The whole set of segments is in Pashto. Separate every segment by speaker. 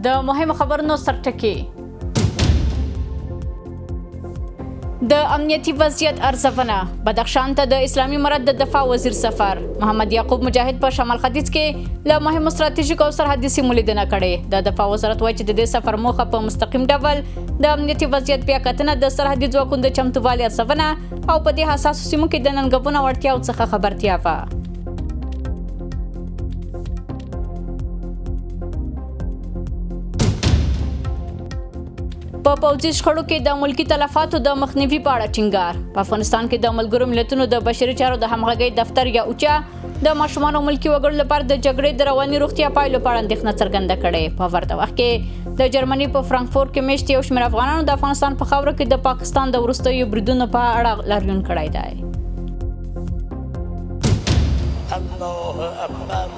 Speaker 1: د مهمو خبرونو سرټکی. د امنیتي وضعیت ارزونه، بدخشان ته د اسلامي امارت د دفاع وزیر سفر. محمد یعقوب مجاهد په شمال ختیځ کې له مهمو ستراتیژیکو او سرحدي سیمو لیدنه کړې. د دفاع وزارت وایي چې د دې سفر موخه په مستقیم ډول د امنیتي وضعیت بیا کتنه، د سرحدي ځواکونو د چمتووالي ارزونه او په دې حساسو سیمو کې د ننګونو او اړتیاو څخه خبرتیا وه. په پوځي شخړو کې د ملکي تلفاتو د مخنیوي په اړه ټینګار. په افغانستان کې د ملګرو ملتونو د بشري چارو د همغږۍ دفتر یا اوچا د ماشومانو او ملکي وګړو لپاره د جګړې د رواني روغتیا پایلو په اړه اندېښنه څرګنده کړې. په ورته وخت کې د جرمني په فرانکفورت کې میشت یو شمېر افغانانو د افغانستان په خاوره کې د پاکستان د وروستیو بریدونو په اړه لاریون کړی دی.
Speaker 2: الله اکبر.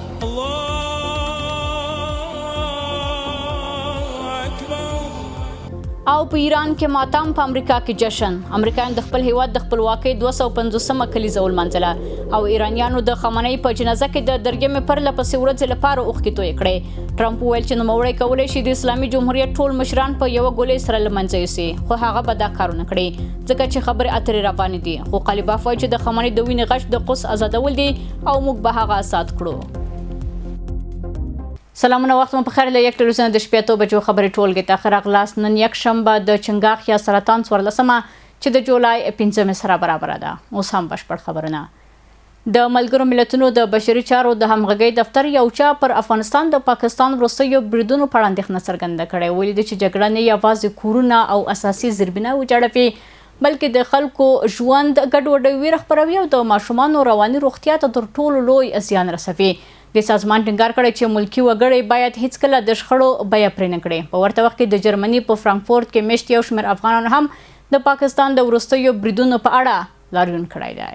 Speaker 1: او په ایران کې ماتم، په امریکا کې جشن. امریکایان د خپل هیواد د خپلواکۍ 250مه کلیزه ولمانځله او ایرانیانو د خامنهيي په جنازه کې د درېیمې پرله پسې ورځې لپاره اوښکې تویې کړې. ټرمپ وویل چې نوموړی کولی شي د اسلامي جمهوریت ټول مشران په یوه ګولۍ سره له منځه یوسي، خو هغه به دا کار ونه کړي ځکه چې خبرې اترې روانې دي. خو قالیباف وایي چې د خامنهيي د وینې غچ د قدس ازادول دي او موږ به هغه ازاد کړو. سلامونه، وخت مو په خیر. له یک ټلویزیون د شپې 8 بجو خبري ټولګې ته ښه راغلاست. نن یکشنبه د چنګاښ یا سرطان 14مه چې د جولای 5مې سره برابره ده. اوس هم بشپړ خبرونه. د ملګرو ملتونو د بشري چارو د همغږۍ دفتر یو چا پر افغانستان د پاکستان وروستیو بریدونو په اړه اندېښنه څرګنده کړې. ویلي دي چې جګړه نه یوازې کورونه او اساسي زیربنا ویجاړوي، بلکې د خلکو ژوند ګډوډوي، ویره خپروي او د ماشومانو رواني روغتیا ته تر ټولو لوی زیان رسوي. دې سازمان ټینګار کړی چې ملکي وګړي باید هیڅکله د شخړو بیه پرې نه کړي. په ورته وخت کې د جرمني په فرانکفورت کې میشت یو شمېر افغانانو هم د پاکستان د وروستیو بریدونو په اړه لاریون کړی دی.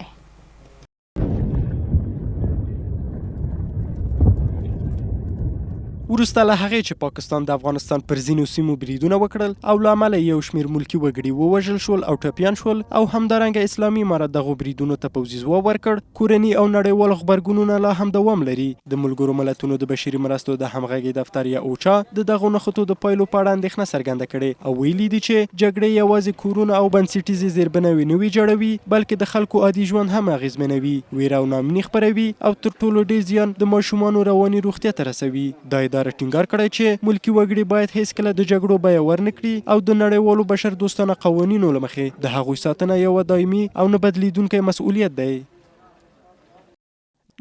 Speaker 3: وروسته له هغې چې پاکستان د افغانستان پر ځینو سیمو بریدونه وکړل او له امله یې یو شمېر ملکي وګړي ووژل شول او ټپیان شول او همدارنګه اسلامي امارت دغو بریدونو ته پوځي ځواب ورکړ، کورني او نړیوال غبرګونونه لا هم دوام لري. د ملګرو ملتونو د بشري مرستو د همغږۍ دفتر یا اوچا د دغو نښتو د پایلو په اړه اندېښنه څرګنده کړې او ویلي دي چې جګړې یوازې کورونه او بنسټیزې زیربناوې نه ویجاړوي، بلکې د خلکو عادي ژوند هم اغېزمنوي، وېره او ناامني خپروي او تر ټولو ډېر زیان د ماشومانو رواني روغتیا ته رسوي. دا اداره ټینګار کړی چې ملکي وګړي باید هېڅکله د جګړو بیه ورنه کړي او د نړیوالو بشردوستانه قوانینو له مخې د هغوی ساتنه یوه دایمي او نه بدلېدونکی مسؤلیت دی.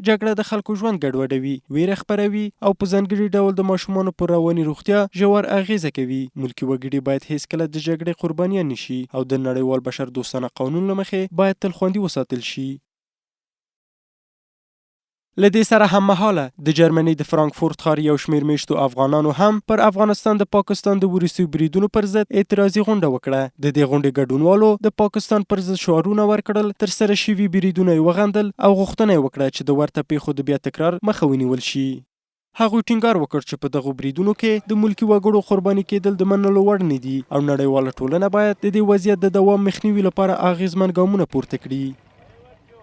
Speaker 3: جګړه د خلکو ژوند ګډوډوي، وېره خپروي او په ځانګړي ډول د ماشومانو پر رواني روغتیا ژور اغېزه کوي. ملکي وګړي باید هېڅکله د جګړې قربانیان نه شي او د نړیوال بشردوستانه قانون له مخې باید تل خوندي وساتل شي. له دې سره هممهاله د جرمني د فرانکفورت ښار یو شمېر مېشتو افغانانو هم پر افغانستان د پاکستان د وروستیو بریدونو پر ضد اعتراضي غونډه وکړه. د دې غونډې ګډونوالو د پاکستان پر ضد شعارونه ورکړل، ترسره شوي بریدونه یې وغندل او غوښتنه یې وکړه چې د ورته پېښو د بیا تکرار مخه ونیول شي. هغوی ټینګار وکړ چې په دغو بریدونو کې د ملکي وګړو قرباني کېدل د منلو وړ نه دي او نړیواله ټولنه باید د دې وضعیت د دوام مخنیوي لپاره اغېزمن ګامونه پورته کړي.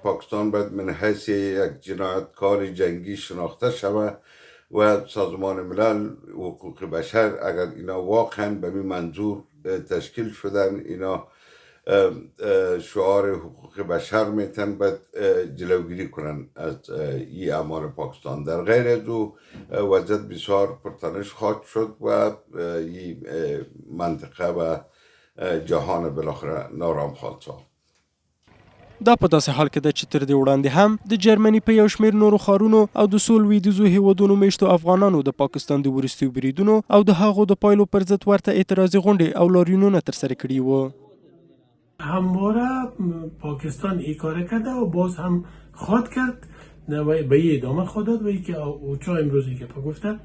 Speaker 4: پاکستان باید من حیث یک جنایتکار جنگی شناخته شود و سازمان ملل حقوق بشر اگر اینا واقعا به می منظور تشکیل شدن، اینا شعار حقوق بشر میتن، باید جلوگیری کنن از ای اعمال پاکستان. در غیر از او وضعیت بسیار پرتنش خواهد شد و ای منطقه و جهان بالاخره نارام خواهد ساخت.
Speaker 3: دا په داسې حال کې ده چې تر دې وړاندې هم د جرمني په یو شمېر نورو ښارونو او د څو لوېدیځو هېوادونو مېشتو افغانانو د پاکستان د وروستیو بریدونو او د هغو د پایلو پر ضد ورته اعتراضي غونډې او لاریونونه ترسره کړي وو.
Speaker 5: همواره پاکستان ای کار کرده و باز هم خواد کرد و به ای ادامه خواد داد و ای که اوچا امروز ای که گفته،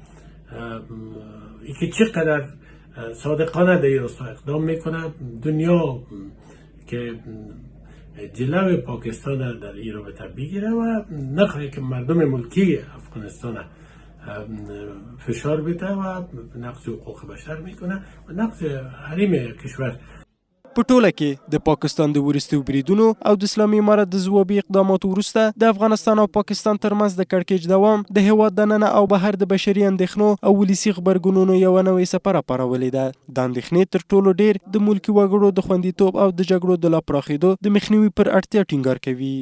Speaker 5: ای که چقدر صادقانه در این راستا اقدام میکنه، دنیا که جلو پاکستان در این رابطه بگیره و نخواهی که مردم ملکی افغانستان فشار بده و نقض حقوق بشر میکنه و نقض حریم کشور.
Speaker 3: په ټوله کې د پاکستان د وروستیو بریدونو او د اسلامي امارت د ځوابي اقداماتو وروسته د افغانستان او پاکستان ترمنځ د کړکېچ دوام د هېواد دننه او بهر د بشري اندېښنو او ولسي غبرګونونو یوه نوې څپه راپارولې ده. دا اندېښنې تر ټولو ډېر د ملکي وګړو د خوندیتوب او د جګړو د لا پراخېدو د مخنیوي پر اړتیا ټینګار کوي.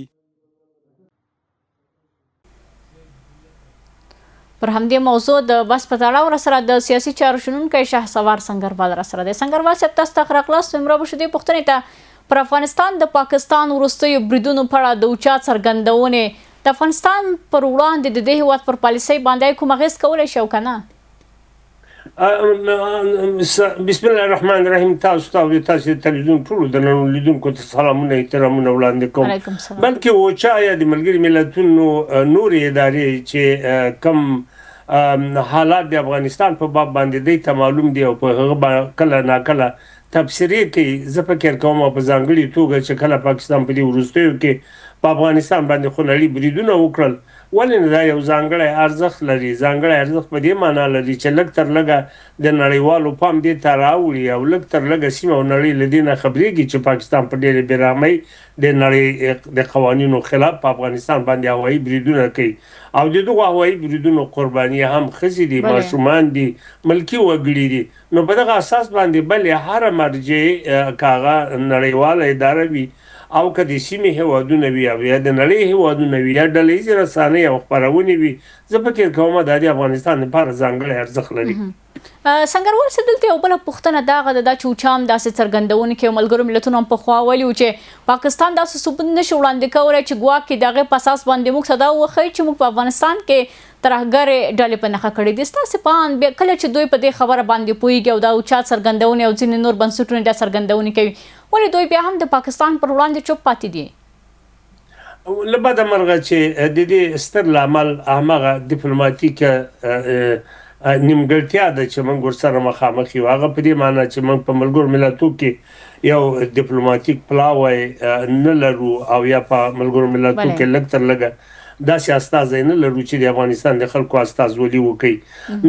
Speaker 1: پر همدې موضوع د بس په تړاو راسره د سیاسي چارو شنونکی شهسوار سنګروال راسره دی. سنګروال صاحب، تاسو ته ښه راغلاست وایم. را به شو دې پوښتنې ته، پر افغانستان د پاکستان وروستیو بریدونو په اړه د اوچا څرګندونې د افغانستان پر وړاندې د دې هېواد پر پالیسۍ باندې کوم اغېز کولی شي او که نه؟
Speaker 6: بسم الله الرحمن الرحیم. تاسو ته او د تاسو د تلویزیون ټولو درنو لیدونکو ته سلامونه احترامونه وړاندې کوم. بلکې اوچا یا د ملګري ملتونو نورې ادارې چې کم حالات د افغانستان په باب باندې دی ته معلوم دي او په هغه کله ناکله تبصرې کوي، زه فکر کوم او په ځانګړي توګه چې کله پاکستان په دې وروستیو کې په افغانستان باندې خونړي بریدونه وکړل، ولې نه دا یو ځانګړی ارزښت لري. ځانګړی ارزښت په دې مانا لري چې لږ تر لږه د نړیوالو پام دې ته راوړي او لږ تر لږه سیمه او نړۍ له دې نه خبرېږي چې پاکستان په ډېرې بې رحمۍ د نړۍ د قوانینو خلاف په افغانستان باندې هوایي بریدونه کوي او د دغو هوایي بریدونو قرباني هم ښځې دي، ماشومان دي، ملکي وګړي دي. نو په دغه اساس باندې بلې هره مرجع که هغه نړیواله اداره وي او که د سیمې هېوادونه وي او یا د نړۍ هېوادونه وي یا ډله ییزې رسانۍ او خپرونې وي، زه فکر کوم دا د افغانستان لپاره ځانګړی ارزښت لري.
Speaker 1: سنګروال صاحب، دلته یوه بله پوښتنه دغه ده، دا چې اوچا هم داسې څرګندونې کوي او ملګرو ملتونو هم پخوا ویلي وو چې پاکستان داسې ثبوت نه شي وړاندې کولی چې ګواکې د هغې په اساس باندې موږ ته دا وښيي چې موږ په افغانستان کې ترهګرې ډلې په نښه کړې دي. ستاسې په اند بیا کله چې دوی په دې خبره باندې پوهېږي او دا اوچا څرګندونې او ځینې نور بنسټونه دا څرګندونې کوي، ولې دوی بیا هم د پاکستان پر وړاندې چوپ پاتې دي؟
Speaker 6: له بده مرغه چې د دې ستر لامل هماغه دیپلوماتیکه نیمګړتیا ده چې موږ ورسره مخامخ یو. هغه په دې معنی چې موږ په ملګرو ملتو کې یو دیپلوماتیک پلاوی نه لرو او یا په ملګرو ملتو کې لږ تر لږه داسې استازی نه لرو چې د افغانستان د خلکو استازولي وکړي.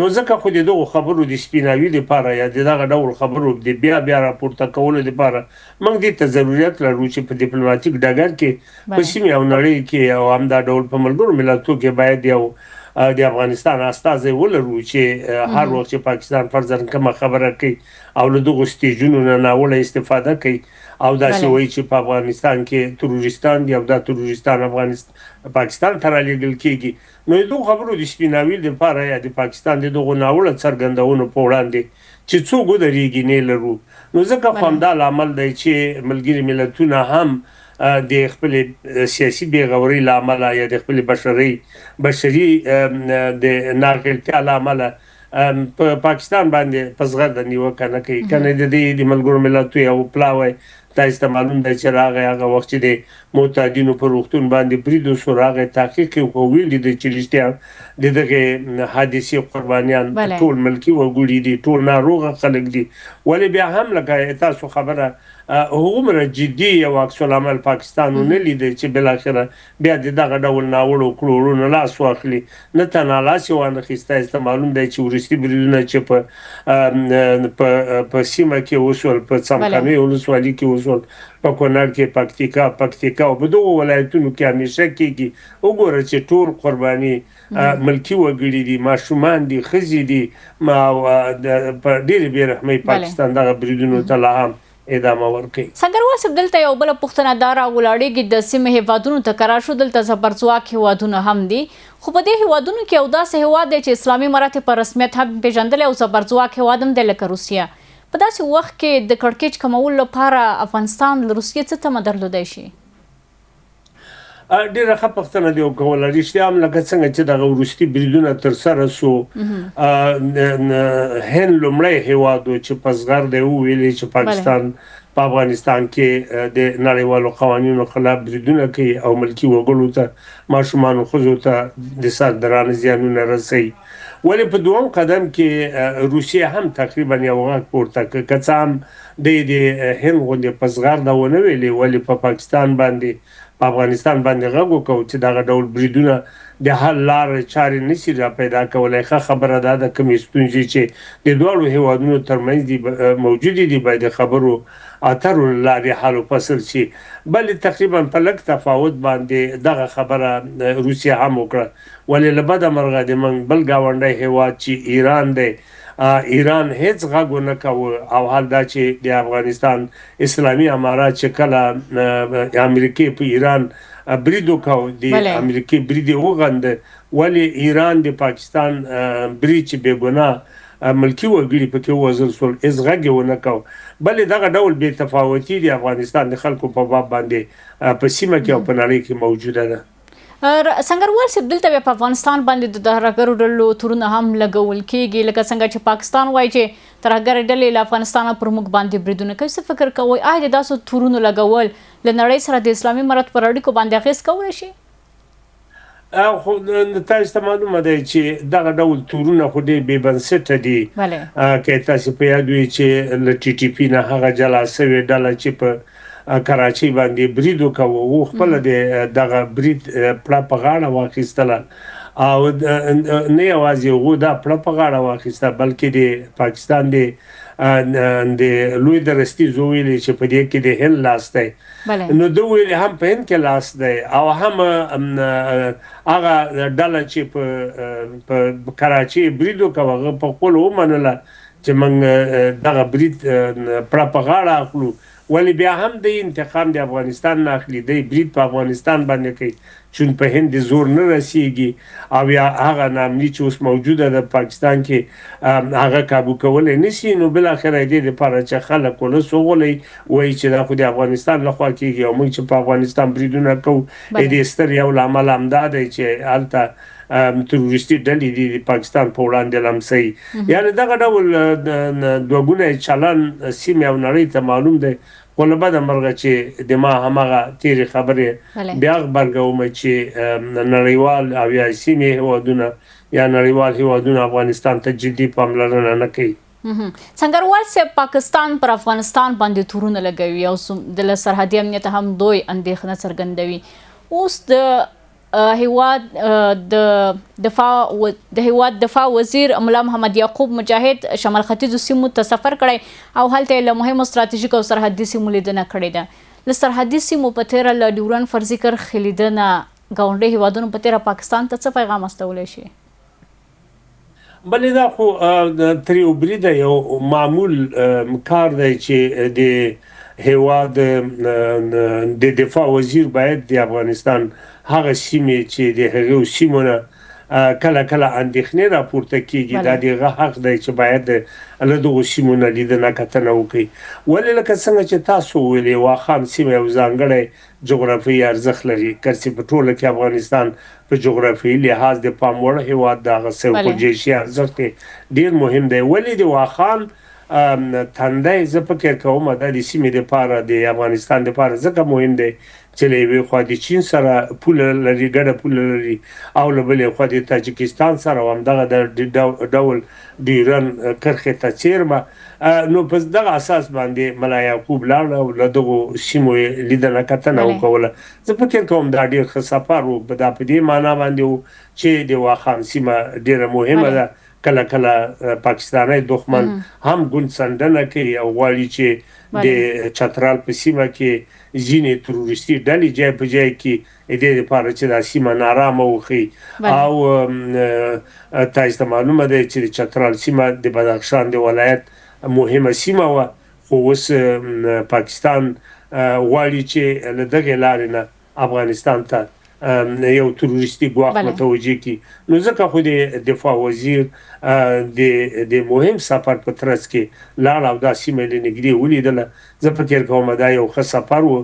Speaker 6: نو ځکه خو د دغو خبرو د سپیناوي لپاره یا د دغه ډول خبرو د بیا بیا راپورته کولو لپاره موږ دې ته ضرورت لرو چې په دیپلوماتیک ډګر کې په سیمې او نړۍ کې او همدا ډول په ملګرو ملتو کې باید یو د افغانستان استازی ولرو چې هر وخت چې پاکستان فرضاً کومه خبره کوي او له دغو ستیجونو نه ناوړه استفاده کوي او داسې وایي چې په افغانستان کې تروریستان دي او دا تروریستان افغانستان پاکستان ته رالیږل کیږي، نو د دغو خبرو د سپیناوي لپاره یا د پاکستان د دغو ناوړه څرګندونو په وړاندې چې څوک ودریږي نه لرو. نو ځکه خو همدا لامل دی چې ملګري ملتونه هم د خپلې سیاسي بېغورۍ له امله یا د خپلې بشري د ناغېړتیا له امله په پاکستان باندې په زغرده نیوکه نه کوي. کنه د دې د ملګرو ملتو یو پلاوی تاسو ته معلوم دی چې راغی هغه وخت چې د معتادینو پر روغتون باندې برید وشو، راغی تحقیق یې وکړ، ویې لیدل چې رښتیا د دغې حادثې قربانیان ټول ملکي وګړي دي، ټول ناروغه خلک دي. ولې بیا هم لکه تاسو خبره هغومره جدي یو عکس العمل پاکستان ونه لید چې بالاخره بیا د دغه ډول ناوړو کړو وړو نه لاس واخلي. نه تنها لاس یې وانخیست، تاسو ته معلوم دی چې وروستي بریدونه چې په په په سیمه کې وشول، په څمکنیو ولسوالي کې وشول، په کونړ کې، پکتیکا او په دغو ولایتونو کې همیشه کېږي. وګوره چې ټول قرباني ملکي وګړي دي، ماشومان دي، ښځې دي، او په ډېرې بې رحمۍ پاکستان دغه بریدونو ته لا هم ادامه ورکوي.
Speaker 1: سنګروال صاحب، دلته یوه بله پوښتنه دا راولاړېږي، د سیمې هېوادونو ته که راشو، دلته زبرځواک هېوادونه هم دي، خو په دې هېوادونو کې یو داسې هېواد دی چې اسلامي امارت یې په رسمیت هم پېژندلی او زبرځواک هېواد هم دی لکه روسیه. په داسې وخت کې د کړکېچ کمولو لپاره افغانستان له روسیې څه تمه درلودای شي؟
Speaker 6: ډیره ښه پوښتنه دې وکوله. رښتیا هم لکه څنګه چې دغه وروستي بریدونه ترسره سو، هند لومړی هیواد و چې په زغرده یې وویلې چې پاکستان په افغانستان کې د نړیوالو قوانینو خلاف بریدونه کوي او ملکي وګړو ته، ماشومانو، ښځو ته د سر درانه زیانونه رسوي. ولې په دوم قدم کې روسیې هم تقریبا یو غږ پورته کړ، که څه هم دی د هند غوندې په زغرده ونه ویلې، ولې په پاکستان باندې په افغانستان باندې غږ وکړ چې دغه ډول بریدونه د حل لارې چارې نه شي را پیدا کولای، ښه خبره دا ده کومې ستونزې چې د دواړو هېوادونو ترمنځ دي موجودې دي باید د خبرو اترو له لارې حل و فصل شي. بلې تقریبا په لږ تفاوت باندې دغه خبره روسیې هم وکړه، ولې له بده مرغه د موږ بل ګاونډی هېواد چې ایران دی، ایران هېڅ غږ ونه کاوه او حال دا چې د افغانستان اسلامي امارات چې کله امریکې په ایران برید وکاو، د امریکې برید یې وغنده، ولې ایران د پاکستان برید چې بې ګناه ملکي وګړي پکې ووژل شول، هېڅ غږ یې ونه کاو. بلې دغه ډول بې تفاوتي د افغانستان د خلکو په باب باندې په سیمه کې او په نړۍ کې موجوده ده.
Speaker 1: سنګروال صاحب، دلته بیا په افغانستان باندې د ترهګرو ډلو تورونه هم لګول کیږي، لکه څنګه چې پاکستان وایي چې ترهګرې ډلې له افغانستانه پر موږ باندې بریدونه کوي. څه فکر کوئ، آیا د داسو تورونو لګول له نړۍ سره د اسلامي امارت پر اړیکو باندې اغېز کولی شي؟
Speaker 6: خو تاسو ته معلومه ده چې دغه ډول تورونه خو ډېر بې بنسټه دي. که تاسو په یاد وي چې له ټي ټي پي نه هغه جلا شوې ډله چې په کراچۍ باندې برید وکاوه، هغو خپله د دغه برید پړه په غاړه واخیستله او نه یوازې هغو دا پړه په غاړه واخیسته، بلکې د پاکستان د د لوی درستیز وویلې چې په دې کې د هند لاس دی. نو ده ویلې هم په هند کې لاس دی او هم هغه ډله چې په کراچۍ برید وکاوه، هغه په خپلو ومنله چې موږ دغه برید پړه په غاړه اخلو، ولې بیا هم دی انتقام د افغانستان نه اخلي، دی برید په افغانستان باندې کوي، چون په هند زور نه رسیږي او یا هغه ناامني چې اوس موجوده ده پاکستان کې هغه کابو کولی نه شي. نو بالاخره دې لپاره چې خلک ولس وغولوي، وایي چې دا خو د افغانستان لخوا کېږي او موږ چې په افغانستان بریدونه کوو، دې ستر یو لامل همدا دی چې هلته تروریستي ډلې دي د پاکستان په وړاندې لمسوي. یعنې دغه ډول دوه ګونی چلن سیمې او نړۍ ته معلوم دی، خو له بده مرغه چې د ما هماغه تېرې خبرې بیا غبرګوم چې نړیوال او یا سیمې هېوادونه یا نړیوال هېوادونه افغانستان ته جدي پاملرنه نه کوي.
Speaker 1: سنګروال صاحب، پاکستان پر افغانستان باندې تورونه لګوي او د له سرحدي امنیت هم دوی اندېښنه څرګندوي. اوس د هیواد د دفاع د هیواد دفاع وزیر ملا محمد یعقوب مجاهد شمال ختیځو سیمو ته سفر کړی او هلته یې له مهمو ستراتیژیکو او سرحدي سیمو لیدنه کړې ده. له سرحدي سیمو په تېره له ډیورنډ فرضي کرښې لیدنه ګاونډیو هیوادونو په تېره پاکستان ته څه پیغام استولی شي؟
Speaker 6: بلې دا خو تر یو بریده یو معمول کار دی چې د هیواد د دفاع وزیر باید د افغانستان هغه سیمې چې د هغو سیمو نه کله کله اندېښنې راپورته کېږي، دا د هغه حق دی چې باید له دغو سیمو نه لیدنه کتنه وکړي. ولې لکه څنګه چې تاسو وویلې، واخان سیمه یو ځانګړی جغرافیایي ارزښت لري، که چې په ټوله کې افغانستان په جغرافیایي لحاظ د پام وړ هیواد د هغه سوق الجیشي ارزښت یې ډېر مهم دی. ولې د واخان تندی زه فکر کوم دا د سیمې دپاره، د افغانستان دپاره ځکه مهم دی چې له یوې خوا د چین سره پوله لري، ګډه پوله لري، او له بلې خوا د تاجکستان سره او همدغه د ډول ډیورن کرښې ته څېرمه. نو په دغه اساس باندې ملا یعقوب لاړ او له دغو سیمو یې لیدنه کتنه وکوله. زه فکر کوم دا ډېر ښه سفر و، دا په دې معنا باندې و چې د واخان سیمه ډېره مهمه ده. کله کله پاکستانی دښمن هم ګوند څنډنه کوي او غواړي چې د چترال په سیمه کې ځینې تروریستي ډلې جای په جای کړي، دې لپاره چې دا سیمه نارامه وښيي. او تاسو ته معلومه ده چې د چترال سیمه د بدخشان د ولایت مهمه سیمه وه، خو اوس پاکستان غواړي چې له دغې لارې نه افغانستان ته یو تروریستي ګواښ متوجه کړي. نو ځکه خو د دفاع وزیر د د مهم سفر په ترڅ کې لاړ او دا سیمه له نږدې ولیدله. زه فکر کوم دا یو ښه سفر و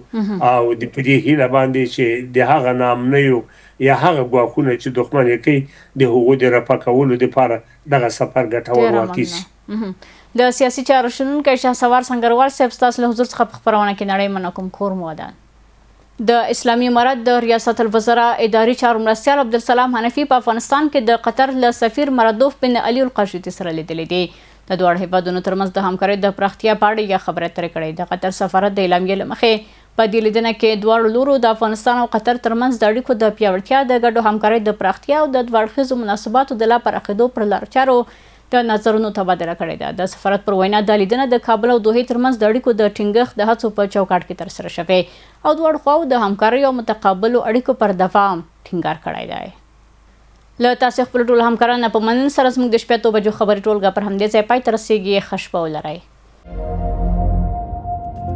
Speaker 6: او د په دې هیله باندې چې د هغه ناامنیو یا هغه ګواښونه چې دښمن یې کوي د هغو د رفع کولو لپاره دغه سفر ګټور واقع شي.
Speaker 1: د سیاسي چارو شنونکی شهسوار سنګروال صاحب، ستاسو له حضور څخه په خپرونه کې نړۍ مننه کوم. کور مو ودان. د اسلامي امارت د ریاست الوزرا اداري چارو مرستیال عبدالسلام حنفي په افغانستان کې د قطر له سفیر مرادوف بن علي القاشتي سره لیدلي دي. د دواړو هېوادونو ترمنځ د همکارۍ د پراختیا په اړه یې خبرې اترې کړې. د قطر سفارت د اعلامیې له مخې، په دې لیدنه کې دواړو لورو د افغانستان او قطر ترمنځ د اړیکو د پیاوړتیا، د ګډو همکاریو د پراختیا او د دوه اړخیزو مناسباتو د لا پراخېدو پر لارو چارو د نظرونو تبادله کړې ده. د سفارت پر وینا، دا لیدنه د کابل او دوحې ترمنځ د اړیکو د ټینګښت د هڅو په چوکاټ کې ترسره شوې او دواړو خواوو د همکاریو او متقابلو اړیکو پر دوام ټینګار کړی دی. له تاسې خپلو ټولو همکارانو نه په مننې سره زموږ د شپېتو بجو خبري ټولګه پر همدې ځای پای ته رسېږي. ښه شپه ولرئ.